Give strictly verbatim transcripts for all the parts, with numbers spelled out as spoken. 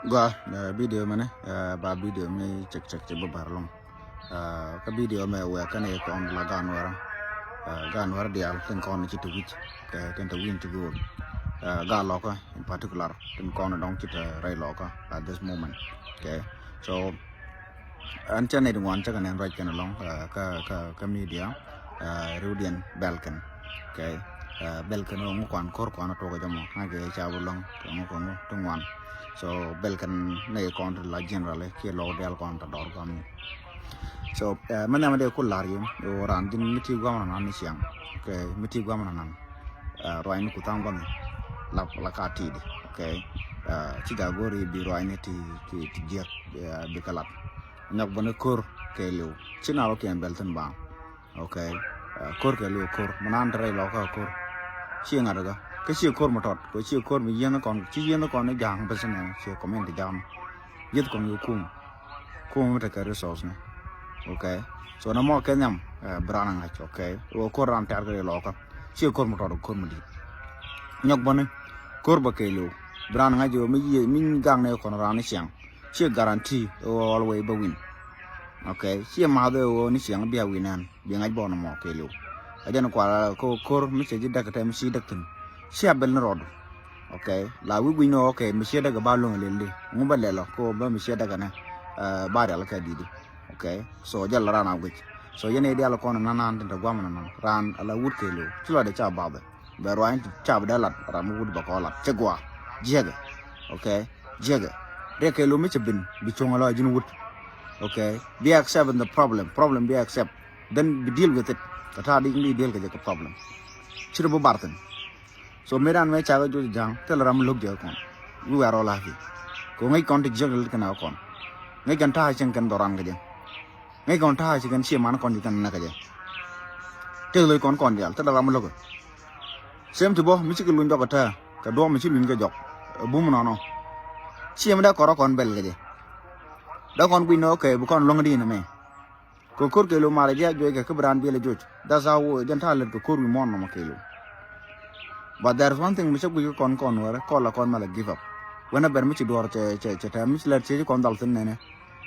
Gua, eh, video mɛnɛ, eh, ba video mi cek cek cɛ bä bar lɔŋ. Eh, kä video mɛ wɛ kɛn yɛ kɔn la gan wɛrɛ. Eh, gan wɛrɛ dial tin kɔn ci ti wic. Kɛ tin ti win ti goal. Eh, ga lɔkä in particular tin kɔn dɔŋ ci ti rɛy lɔkä at this moment. Okay. So, ɛn cɛ nɛy ti ŋuan cä kɛ nɛn ruac kɛn lɔŋ, eh, kä, kä, kä media, eh, riwdiɛn bɛl kɛn. Okay. Eh, bɛl kɛn ɣöö ŋu kuan ko̱r kuan a tuɔk jɛ mɔ, ŋa̱c kɛ ca bi lɔŋ kɛ ŋu kɛ ŋu ti ŋuan. So bɛl kɛn nɛy kɔn ti la generally kiɛ lɔk dial kɔn ti dɔr gɔam ni. So, eh, mɛ nhiam dee ku lar yɛ ɣöö ran ji̱n mi ti guam na nan ni ciaŋ. Okay, mi ti guam na nan. Eh, ruac ni ku thaŋ guam ni. La, la ka ti di. Okay. Eh, ci ga go̱r i̱ bi ruac ni ti, ti, ti jiɛk, eh, bi kɛ lat. Nyɔk bä ni ko̱r kɛɛliw. Ci na rɔ kiɛn bɛl thin ba. Okay. Eh, ko̱r kɛɛliw ko̱r. Mi nan te rɛy lɔkä ko̱r. Ci ŋa̱t kä. Kä ci ko̱r mi tɔt. Kɛ ci ko̱r mi yieth kɔn. Ci yieth kɔn ni ja̱a̱ŋ bä thin nɛ. Ci community ja̱a̱ŋ. Yieth kɔn kɛ kum. Kum mi te kɛ resource ni. Okay. So na mɔ kɛ nhiam, eh, bi ran ŋa̱c. Okay. Wä ko̱r ran tɛ̈r kɛ rɛy lɔkä. Ci ko̱r mi tɔt ko̱r mi di̱i̱t. Nyɔk bä ni. Ko̱r bä kɛɛliw. Bi ran ŋa̱c wä mi yieth, mi gaŋ ni kɔn ran ni ciaŋ. Ciɛ guarantee ɣöö always bä win. Okay, ciɛ ma̱th ɣöö ni ciɛŋ bia win ɛn, bi ŋa̱c bɔn mɔ kɛɛliw. Ɛ jɛn kual kä ko̱r mi cɛ ji̱ däk tɛm ci däk thi̱n. Ciɛ bɛl ni rɔɔdu. Okay, la wi̱c gui̱ny ni, okay, mi ciɛ däk ba luäŋ lel di. Ŋu bä lɛl ɔ, kä bä mi ciɛ däk ɛnɛ, eh, ba rial kɛ di̱t di. Okay, so jɛl raan a guic. So yɛn i̱ dial kɔn nan nan tin te guam nan nan. Raan ala wut kɛɛliw. Ci lɔcdɛ ca bath. Bɛ ruany ti cap dee lat ram mi wut bɛ kɔ lat. Cɛ gua. Jiɛkɛ. Okay. Jiɛkɛ. Riɛk kɛ lomi cɛ bin bi cuŋ alɔ ji̱n wut. Okay. Bi accept in the problem. Problem bi accept. Then bi deal with it. Kɛ ta̱a̱ di ni deal kɛ jɛ kɛ problem. Ci rɛ bi bar thin. So mi ran mɛ cakɛ juɔc ja̱a̱ŋ thil ram mi lo̱k jɛ kɔn. Wi wɛr rɔ la̱a̱ki. Kɛ ŋäc kɔn ti jiɛk lät kɛn a kɔn. Ŋäc kɛn ta̱a̱ cieŋ kɛn dhɔran kɛ jɛ. Ŋäc kɔn ta̱a̱ ci kɛn cie man kɔn ci kɛn näk kɛ jɛ. Tëk lo̱c kɔn kɔn diaal thil ram mi lo̱k. Same ti bɔ mi cikɛ luny jɔk kä tää kɛ duɔ̱ɔ̱p mi ci luny kɛ jɔk. Ɛ bum nɔnɔ. Ciɛ mi dee kɔrɔ kɔn bɛl kɛ jɛ. Dee kɔn guic ni, okay, bi kɔn luäŋ di ni mɛ. Kɛ ko̱r kɛ lo malɛ jiac juɔc kɛ kä bi raan biɛl ɛ juɔc. That's how jɛn ta̱a̱ lät kɛ ko̱r wi̱i̱ muɔ̱ɔ̱n nɔmɔ kɛ lo. But there is one thing mi cä guic kä kɔn kɔn wärä kɔl la kɔn malɛ give up. Wɛn a bɛr mi ci duɔ̱ɔ̱r cɛ, cɛ, cɛ tɛm mi ci lät cɛ ci kɔn dhal thin nɛnɛ.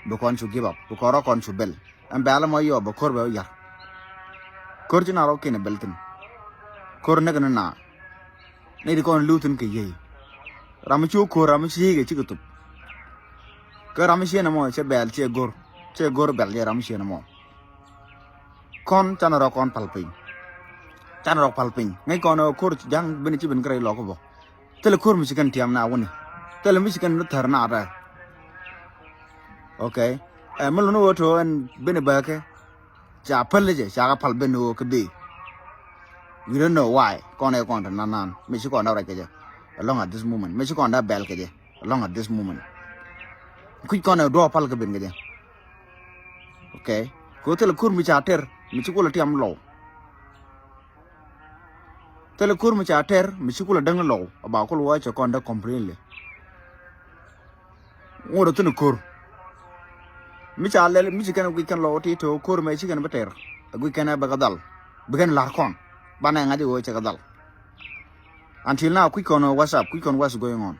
Bi kɔn cu give up. Bi kɔn rɔ kɔn cu bɛl. Ɛn bɛ̈ɛ̈l ɛmɔ yɔɔp ɛ ko̱r bɛ wi̱i̱ ya̱r. Ko̱r ci na rɔ̱ kiɛn ɛ bɛl thi̱n. Ko̱r näk ni na. Ni di kɔn li̱w thi̱n kɛ yiey. Ram mi ci wä ko̱r ram mi ci yiey kɛ cikɛ thop. Kä ram mi cieen ɛmɔ cɛ bɛ̈ɛ̈l cɛ go̱r. Cɛ go̱r bɛl jɛ ram mi cieen ɛmɔ. Kɔn canɛ rɔ kɔn pal piny. Canɛ rɔ pal piny. Ŋäc kɔn ɛ ko̱r ja̱ŋ ben ci ben kärɛ ilɔk kä bä. Thilɛ ko̱r mi ci kɛn tiam na wuni. Thilɛ mi ci kɛn ni thär na rɛ. Okay. Ɛ mi luni wä to ɛn ben bäkɛ. Ca päl jɛ, ca ka pal ben wä kä bee. We don't know why. Kɔn ɛ kɔn te nan nan. Mi ci kɔn da rɛc kɛ jɛ. Along at this moment. Mi ci kɔn da bɛl kɛ jɛ. Along at this moment. Kuc kɔn ɛ duɔ pal kɛ ben kɛ jɛ. Okay. Kɛ thilɛ ko̱r mi ca tɛr. Mi ci kulɛ tiam lɔw. Thilɛ ko̱r mi ca tɛr mi ci kulɛ däŋ lɔw a ba kul wä cɛ kɔn dee completely. Ŋot a thini ko̱r mi ca lɛl mi ci kɛn guic kɛn lɔw ti te ko̱r mɛ ci kɛn bi tɛr. A guic kɛn a bɛ kɛ dhal bi kɛn la̱r kɔn banɛ ŋa̱c a wä cɛ kɛ dhal. Until now kui̱c kɔn what's up, kui̱c kɔn what's going on.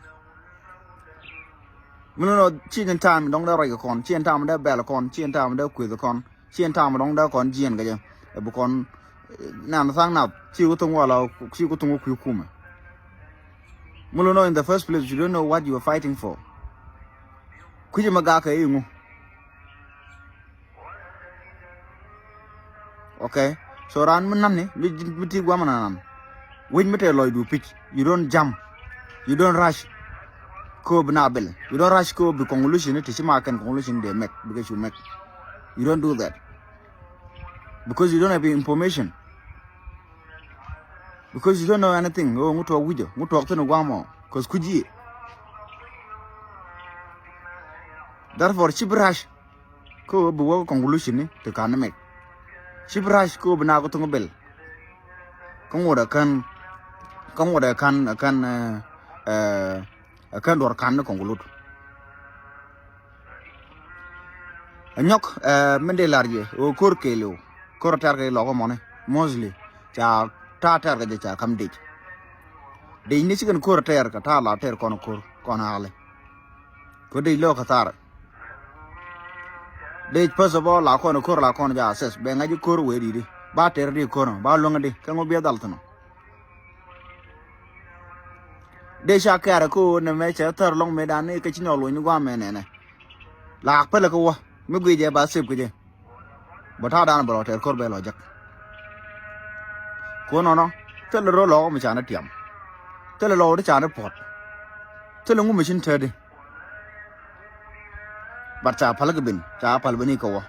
Mi lo̱n ɔ ci kɛn ta̱a̱m dɔ̱ŋ dee ruac kɛ kɔn, ci kɛn ta̱a̱m dee bɛl kɔn, ci kɛn ta̱a̱m dee kueth kɔn. Ci ɛn ta̱a̱m dɔ̱ŋ dee kɔn jiɛn kɛ jɛ. Ɛ bi kɔn, eh, nan tha̱a̱ŋ nath ci ku thoŋ wala ci ku thoŋ wä kui̱ kumɛ. Mi lo know in the first place you don't know what you are fighting for. Kui̱c ɛmɛ gak kɛ i̱ ŋu. Okay. So raan mi nan ni mi, mi ti guam nan nan. Wec mi te lɔcdu pi̱c. You don't jump. You don't rush. Ko bi na bil. You don't rush ko bi conclusion ni ti ci ma kɛn conclusion de make, because you make. You don't do that. Because you don't have information. Because you don't know anything. Oh, ŋu tuɔk wi̱cä, ŋu tuɔk thin guam ɔ. Cause kuji. Therefore, ci bi rush. Kä ɣöö bi wä kä conclusion ni ti kan ni mɛk. Ci bi rush kä ɣöö bi na kä thuŋ bel. Kä ŋot ɛ kän, kä ŋot ɛ kän, ɛ kän, eh, eh, ɛ kän duɔr kan ni conclude. Ɛ nyɔk, eh, min dee lar jɛ ɣöö ko̱r kɛɛliw ko̱r tɛr kɛ lɔk mɔni mostly ca ta̱a̱ tɛr kɛ jɛ ca kam dec. Dec ni cikɛn ko̱r tɛr kɛ ta̱a̱ la tɛr kɔn ko̱r kɔn ali. Kɛ dec lo̱o̱ kɛ thaar. Dec first of all la kɔn ko̱r la kɔn ja assess bɛ ŋa̱c ko̱r wee di̱t i̱ ba tɛr di ko̱r ba luäŋ di kɛ ŋu biɛ dhal thi̱n ɔ. Dec ca kɛɛr kä ɣöö nɛ mɛ cɛ thär lɔ̱ŋ mëëdan ni kɛ ci nyɔk luɔ̱ny ni gua̱a̱m mɛ nɛnɛ. Laak pälɛ kä wä mi guic jɛ ba sep kä jɛ. Bä ta̱a̱ dan bɛ lɔ tɛɛr ko̱r bɛ lɔ jek. Kuɔn nɔnɔ thilɛ ro̱l lɔɔk mi canɛ tiam. Thilɛ lɔɔk di canɛ puɔ̱t. Thilɛ ŋu mi cin tɛɛdi. Bat ca pal kɛ ben ca pal ben i̱ kɛ wä.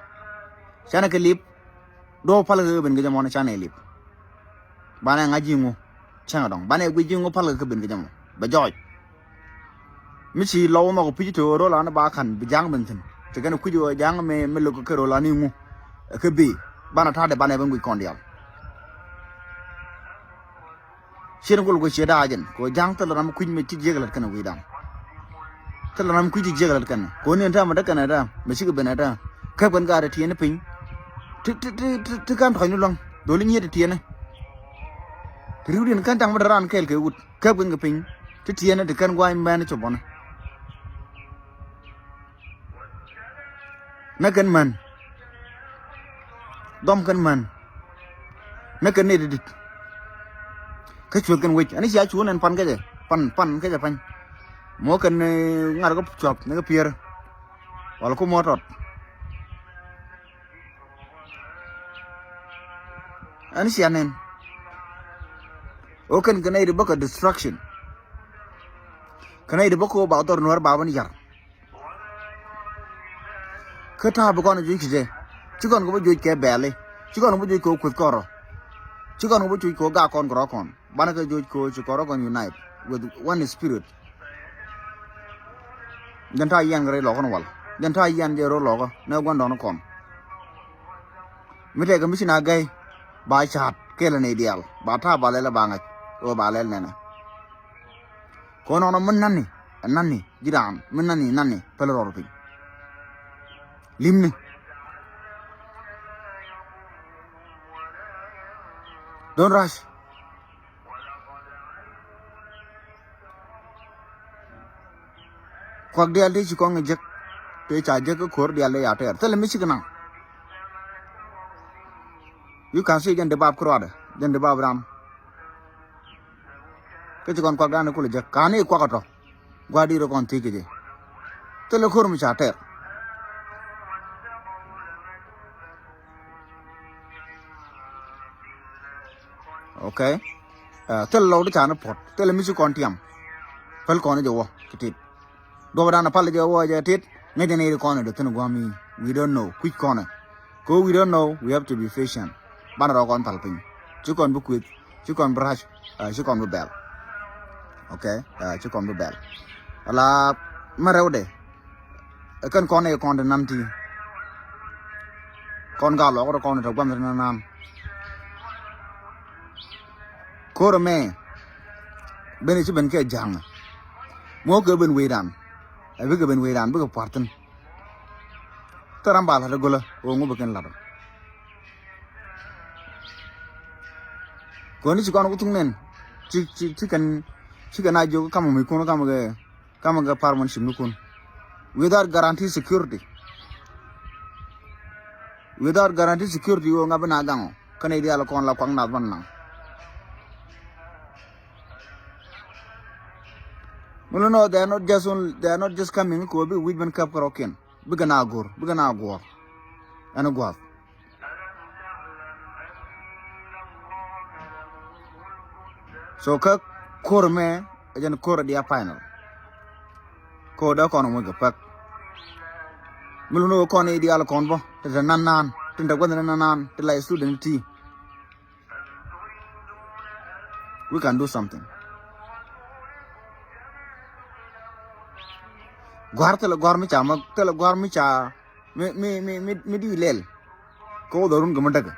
Canɛ kɛ lip. Duɔ̱ɔ̱k pal kɛ ben kɛ jɛ mɔn canɛ lip. Banɛ ŋa̱c ji̱ ŋu cäŋ dɔ̱ŋ banɛ guic ji̱ ŋu pal kɛ ben kɛ jɛ mɔ bɛ jɔɔc. Mi ci lɔw nhɔk pi̱c te ɣöö ro̱l an ba ka̱n bi ja̱a̱ŋ ben thi̱n te kɛn kui̱c ɣöö ja̱a̱ŋ mi mi lo̱k kɛ ro̱l an iŋu. Ɛ kä bi banɛ ta̱a̱dɛ banɛ ben guic kɔn diaal. Cien gol kɛ ciɛ da̱a̱ jɛn kɛ ɣöö ja̱a̱ŋ thilɛ ram kui̱c mi ci jiäk lät kɛn wi̱i̱ da̱a̱ŋ. Thilɛ ram kui̱c ci jiäk lät kɛn kɛ ɣöö ni ɛn täämɛ däk kɛn ɛ tääm mi cikɛ ben ɛ tääm. Käp kɛn gaat ɛ tiɛɛni piny. Ti ti ti ti ti ka̱n tɔ̱cni luäŋ dholi nyiet ɛ tiɛɛni. Ti riwdiɛn ka̱n ta̱ŋ mi te raan kɛɛl kɛ wut. Käp kɛn kɛ piny ti tiɛɛni ti kɛn gua̱a̱c mɛn copɔni. Nä kɛn män. Dhɔm kɛn män. Nä kɛn nɛy ti di̱t. Kä cueth kɛn wec ani cia cuun ɛn pan kecɛ pan pan kecɛ pany. Mɔ kɛn ŋa̱r kä cuɔth ni kä pier. Wal ku mɔ tɔt. Ani cia nɛn. Ɣöö kɛn kɛ nɛy ti bä kɛ destruction. Kɛ nɛy ti bä kɛ ɣöö ba dhɔr nuäär ba bä ni yar. Kä ta̱a̱ bi kɔn juc kɛ jɛ ci kɔn kɛ bä juc kɛ bɛɛli. Ci kɔn kɛ bä juc kɛ kueth kɔrɔ. Ci kɔn kɛ bä juc kɛ gak kɔn kɛ rɔ kɔn banɛ kɛ juc kɛ ci kɔrɔ kɔn unite with one spirit. Jɛn ta̱a̱ yian kɛ rɛy lɔkä ni wal jɛn ta̱a̱ yian jɛ ro̱l lɔkä nɛ gua̱ndɔɔŋni kɔn. Mi tɛkɛ mi ci na gɛy ba ca̱a̱t kɛlɛ nɛy diaal ba ta̱a̱ ba lɛl ba ŋa̱c ɣöö ba lɛl nɛnɛ. Kɔn nɔnɔ mi nani ɛ nani ji̱ raan mi nani nani päl rɔɔd piny. Limni. Don't rush. Kuak diaal ti ci kɔŋ jek ti ca jek kä ko̱r diaal ti ya tɛɛr thilɛ mi cik naŋ. You can see jɛn di bap kruadɛ jɛn di bap ram. Kä ci kɔn kuak dan kulɛ jek kani kuak atɔ. Gua̱a̱r di̱i̱t rɔ kɔn thiec kɛ jɛ. Thilɛ ko̱r mi ca tɛr. Okay. Thilɛ lɔw di ca ni puɔ̱t thilɛ mi ci kɔn tiam. Päl kɔn jɛ wä kɛ tit. Duɔpɛ dan pal jɛ wä jɛ tit ŋäcɛ ni ri kɔn dee thin gua̱a̱m mi. We don't know kui̱c kɔn. Kɛ we don't know we have to be patient. Banɛ rɔ kɔn thal piny ci kɔn bi kueth. Ci kɔn bi rac. Ci kɔn bi bɛl. Okay. Ci kɔn bi bɛl. Ala mɛ rɛwdɛ. Ɛ kɛn kɔn ɛ kɔn ti nan ti. Kɔn ka lɔk rɔ kɔn ti tɔ guam ti nan nan. Ko̱r ɛmɛ ben ci ben kɛ ja̱ŋ. Muɔk kɛ ben wecdan. Ɛ bikɛ ben wecdan bikɛ pua̱r thi̱n. Thil ram ba la̱t ɛ gölä ɣöö ŋu bi kɛn la̱t ɔ. Kɔn ni ci kɔn ku thuŋ nɛn ci ci ci kɛn ci kɛn a jiök kamɛ mi kun kamɛ kɛ kamɛ kɛ pa̱r mɔn cim ni kun. Without guarantee security. Without guarantee security ɣöö ŋa̱ bi na gaŋ ɔ kɛn i̱ diaal kɔn la kuak nath bän naŋ. Mi lo nɔ they are not just only they are not just coming kɛ ɣöö bi wi̱c ben käp kärɔ̱kiɛn. Bikɛ na go̱r bikɛ na guɔ̱ɔ̱r. Ɛn gua̱a̱th. So kä ko̱r mɛ ɛ jɛn ko̱r ɛ diaal final. Ko̱r dee kɔn ɛ muc kɛ pɛk. Mi luni kɛ kɔn i̱ diaal kɔn bä ti te nan naan tin te gua̱th ni nan naan ti la student ti. We can do something. Gua̱r thilɛ gua̱r mi ca ma thilɛ gua̱r mi ca mi mi mi mi mi di lɛl. Kɛ wä dhɔrun kɛ mi däkɛ.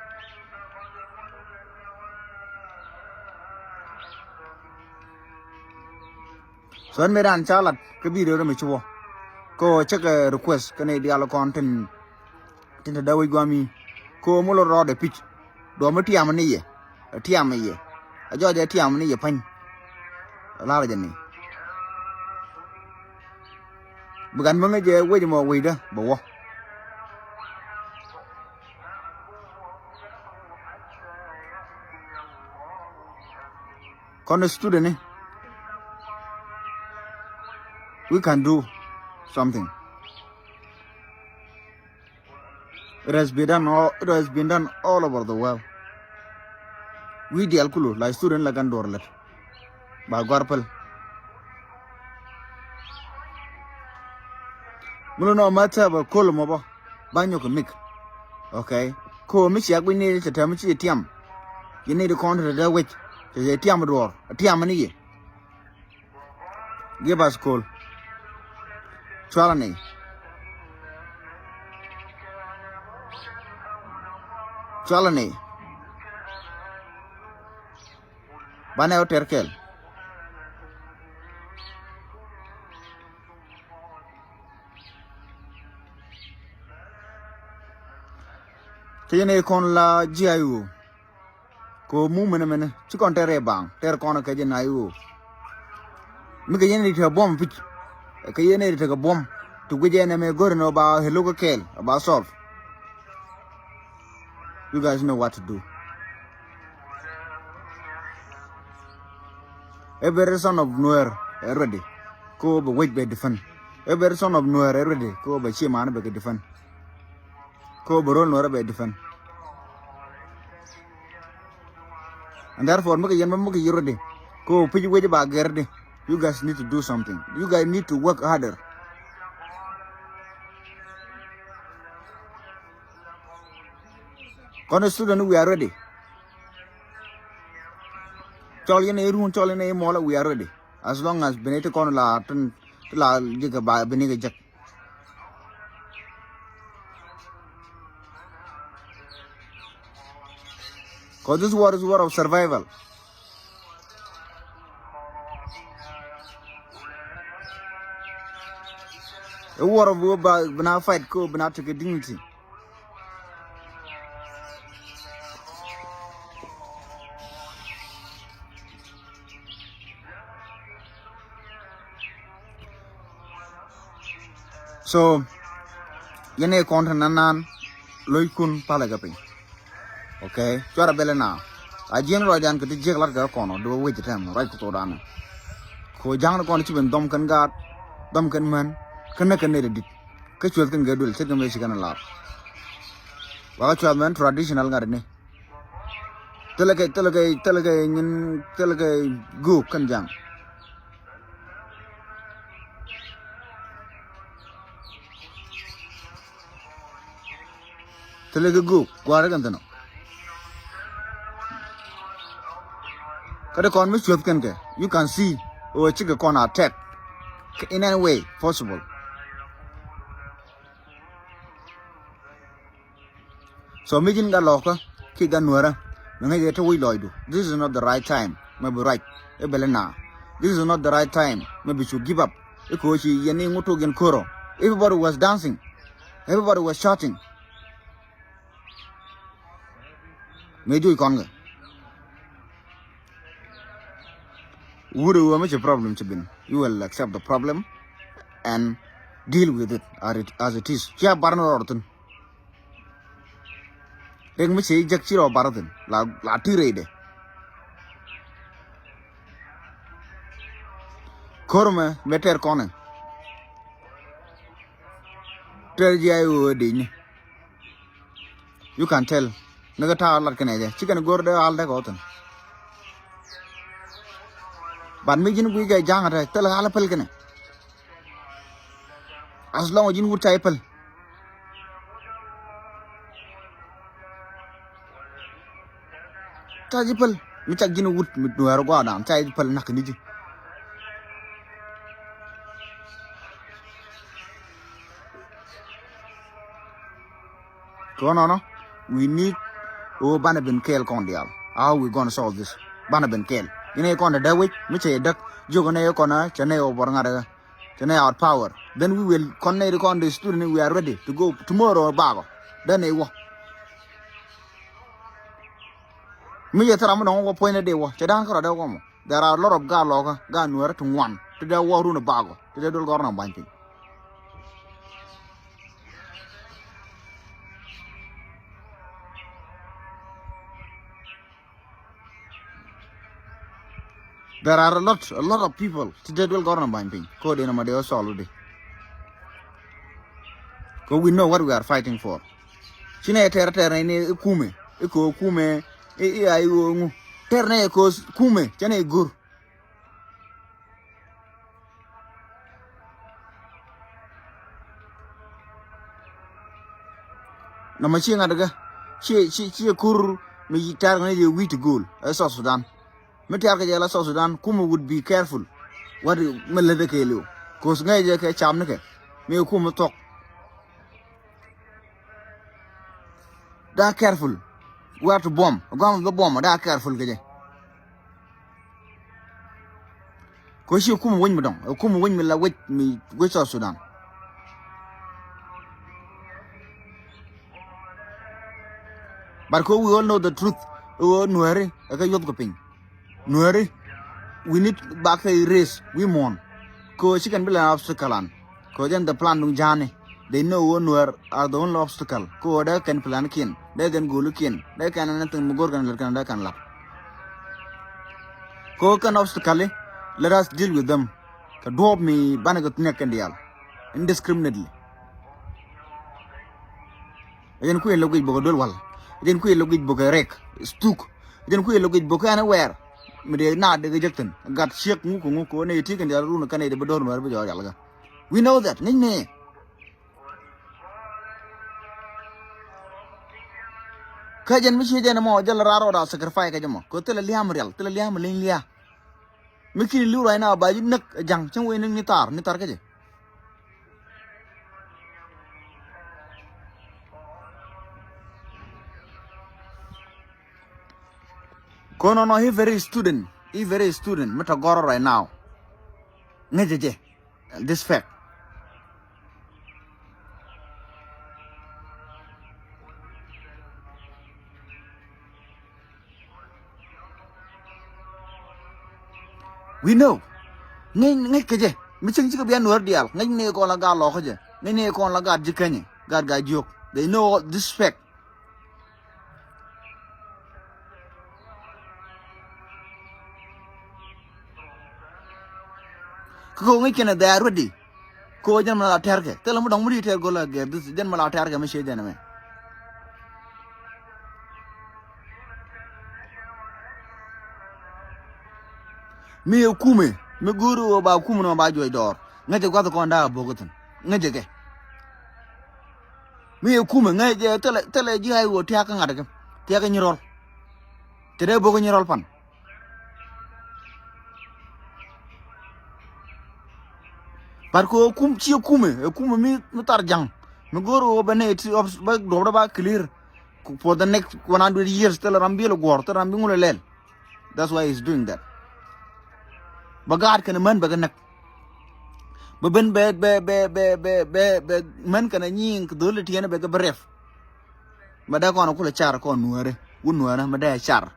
So ɛn mi ran ca lat kä video rɛ mi ci wä. Kɛ wä cɛ kɛ request kɛ ni dial kɔn tin tin te dawec guami. Kɛ wä mi lɔ rɔɔdɛ pic. Duɔ mi tiam ni yɛ. Tiam ni yɛ. A jɔɔc ɛ tiam ni yɛ pany. Lar jɛ ni. Bi gat mi ŋäc jɛ wec mɔ wecdä bɛ wä. Kɔn student ni, we can do something. It has been done all, it has been done all over the world. Wi̱i̱ diaal kulu la student la gan duɔr lät. Ba gɔ̱a̱r päl. Mi lo nɔ ma tɛpɛ kol mɔ bä ba nyɔk kɛ mik. Okay. Ko mi ciak wi̱c ni cɛ tɛm ci tiam. Yɛ ni di kɔn tɛ dee wec cɛ cɛ tiam duɔr tiam ni yɛ. Give us call. Cualɛ ni. Cualɛ ni. Banɛ wä tɛr kɛl. Ti yɛn ɛ kɔn la G I O. Ko mu mɛnɛ mɛnɛ ci kɔn tɛr ɛ baŋ tɛr kɔn kɛ jɛ na I O. Mi kɛ yɛn ri tɛ buɔm pic. Kɛ yɛn ri tɛ kɛ buɔm ti guic ɛn ɛmɛ go̱r ni ba helu kɛ kɛl ba solve. You guys know what to do. Every son of Nuer ɛ ready. Ko bɛ wec bɛ defend. Every son of Nuer ɛ ready. Ko bɛ ci man bɛ kɛ defend. Ko bɛ rol Nuer bɛ defend. And therefore mi kɛ yɛn bä mi kɛ yɛ ready. Ko pic wec ba gɛr di. You guys need to do something. You guys need to work harder. Kɔn student, we are ready. Cɔl yɛn ɛ run, cɔl yɛn ɛ mɔlɛ, we are ready. As long as bini ti kɔn la tin ti la jikɛ ba bini kɛ jek. 'Cause this war is war of survival. A war of war ba bina fight ko bina take dignity. So yɛn ɛ kɔn te nan nan loc kun palɛ kɛ piny. Okay, cuarɛ bɛlɛ na a jiɛn ruacdan kɛ ti jiɛk lat kɛ kɔn ɔ di wä wec tɛm ruac kɛ thokdan. Ko ja̱ŋ ni kɔn ci ben dhɔm kɛn gaat dhɔm kɛn män kɛn nä kɛn nɛy ti dit. Kä cueth kɛn kɛ duël ce̱tkɛ mëë ci kɛn lar. Wakä cueth mɛn traditional ŋa̱t ni. Thilɛ kɛ thilɛ kɛ thilɛ kɛ nyin thilɛ kɛ guk kɛn ja̱ŋ. Thilɛ kɛ guk gua̱a̱r kɛn thin ɔ. Kä dee kɔn mi cueth kɛn kɛ you can see ɣöö cikɛ kɔn attack in any way possible. So mi ji̱n gat lɔkä ki gat nuäärä mi ŋäc ɛ te wi̱c lɔcdu. This is not the right time. Mɛ bi ruac ɛ bɛlɛ na. This is not the right time. Mɛ bi cu give up. Ɛ ko̱o̱ci yɛn i̱ ŋutuk yɛn ko̱rɔ. Everybody was dancing. Everybody was shouting. Mëë juc kɔn kɛ wut ɛ wee mi ci problem ci bin. You will accept the problem and deal with it as it, as it is. Cia bar ni rɔɔd thin. Rek mi ci jek ci rɔ bar thin la la ti rɛydɛ. Kor mɛ mɛ tɛr kɔnɛ tɛr jiay wee dec ni. You can tell ni kä ta̱a̱ lat kɛnɛ jɛ ci kɛn go̱r dee al dee kɛ wä thin. But mi ji̱n guic kɛ ja̱ŋ tɛ thil al päl kɛnɛ. As long as ji̱n wut ca i̱ päl. Ca ji̱ päl mi cak ji̱n wut mi dueer gua̱a̱r dan ca ji̱ päl nak ni ji̱. Kɛ ɣän nɔnɔ we need ɣöö banɛ ben kɛɛl kɔn diaal. How we gonna solve this? Banɛ ben kɛɛl. Inɛ kɔn dee dee wec mi cɛ däk jiök inɛ kɔn cɛ nɛ ɣöö bɔr ŋa̱t ɣä. Cɛ nɛ out power. Then we will kɔn nɛ ri kɔn dee student, we are ready to go tomorrow bakɔ. Dee nɛ wä. Mi cɛ thil ram mi dɔ̱ŋ wä puɔ̱ny ni dee wä cɛ da̱a̱n kärɔ dee wä mɔ. There are a lot of gaa lɔkä gaa nuɛɛrä ti ŋuan ti dee wä run bakɔ ti dee dol gɔr na ba̱ny piny. There are a lot, a lot of people ti dee duel gɔrnɔ ba̱ny piny. Ko dee nɔmɔ dee ɔ sɔl wudi. Ko we know what we are fighting for. Ci nɛ tɛr tɛr nɛ ni i̱ kumɛ, i̱ ko kumɛ, i̱, i̱ a i̱ ɣöö ŋu. Tɛr nɛ i̱ ko kumɛ, cɛ nɛ i̱ go̱r. Nɔmɔ ci ŋa̱t kä ci ci ci kur mi tɛr kɛ ni jɛ wi̱i̱ ti go̱o̱l ɛ South Sudan. Mi tɛr kɛ jɛ la South Sudan kumɛ would be careful. What mi lätdɛ kɛ liw. Cause ŋäc jɛ kɛ cam ni kɛ mi kumɛ thuɔk. Daa careful. Where to bomb. Gɔm bä bomb daa careful kɛ jɛ. Ko ci kum weny mi dɔŋ, kum weny mi la wec mi wec South Sudan. But ko we all know the truth. Ɣöö Nuɛri ɛ kɛ yuɔth kɛ piny. Nuɛri, we need back a race, we mourn. Ko ci kɛn bi la obstacle an. Ko jɛn the plan duŋ ja̱a̱ni. They know ɣöö Nuɛr are the only obstacle. Ko ɣöö dee kɛn plan kiɛn, dee kɛn go̱o̱li kiɛn, dee kɛn anything mi go̱r kɛn lät kɛn dee kɛn lat. Ko kɛn obstacle, let us deal with them. Kɛ duɔɔp mi banɛ kɛ thinek kɛn diaal indiscriminately. Ɛ jɛn kui̱ lok gic bokɛ duel wal. Ɛ jɛn kui̱ lok gic bokɛ rek, stuk. Ɛ jɛn kui̱ lok gic bokɛ anywhere. Mi dee na dee kɛ jek thin gat ciek ŋuk kɛ ŋuk kɛ ɣöö nɛ yɛ ti kɛn diaal run kɛn nɛ yɛ dee bi do̱r Nuɛr bi jɔɔk rial kä. We know that. Ŋäc nɛ. Kä jɛn mi ci jɛn mɔ jɛl raar rɔɔd a sacrifice kä jɛ mɔ kɛ thilɛ lia̱a̱m rial, thilɛ lia̱a̱m liny lia̱a̱. Mi kini li̱w ruac na ba ji̱ näk ɛ ja̱ŋ cäŋ wee ni ni thar ni thar kä jɛ. Kono nɔ i̱ very student, i̱ very student mi tɔ gɔrɔ right now. Ŋäcɛ jɛ this fact. We know. Ŋäc ŋäc kɛ jɛ mi cäŋ cikɛ bian Nuɛr diaal ŋäc ni kɔn la gaat lɔk kä jɛ ŋäc ni kɔn la gaat ji̱ känyɛ gaat gaa jiök. They know this fact. Kä kɛ ŋäc kɛn ɛ they are ready. Ko jɛn mɛ la tɛrkɛ thilɛ mi dɔŋ mi di tɛr go̱l a gɛr this jɛn mɛ la tɛrkɛ mi ciɛ jɛn mɛ. Mi yɛ kumɛ mi go̱o̱ri wä ba kumɛ nɔ ba juɔc dɔɔr ŋäcɛ guath kɔn daa a bo̱k ithin ŋäcɛ kɛ. Mi yɛ kumɛ ŋäcɛ thilɛ thilɛ ji̱ ay wä tiakä ŋa̱t kɛ tiakä nyirɔl. Cɛ dee bo̱k nyirɔl pan. But ko kum ci kumɛ ɛ kumɛ mi mi thar jaŋ mi go̱o̱r ɣöö bɛ nɛ ti bɛ duɔpdä ba clear for the next one hundred years thilɛ ram biɛl guɔ̱ɔ̱r thilɛ ram bi ŋulɛ lɛl. That's why he's doing that. Bɛ gaat kɛn män bɛ kɛ näk. Bɛ ben bɛ bɛ bɛ bɛ bɛ bɛ bɛ män kɛn a nyiŋ kɛ dho̱l ti tiɛn bɛ kɛ bɛ rɛp. Mɛ dee kɔn kulɛ car kɔn Nuäärä wun Nuäärä mɛ dee car.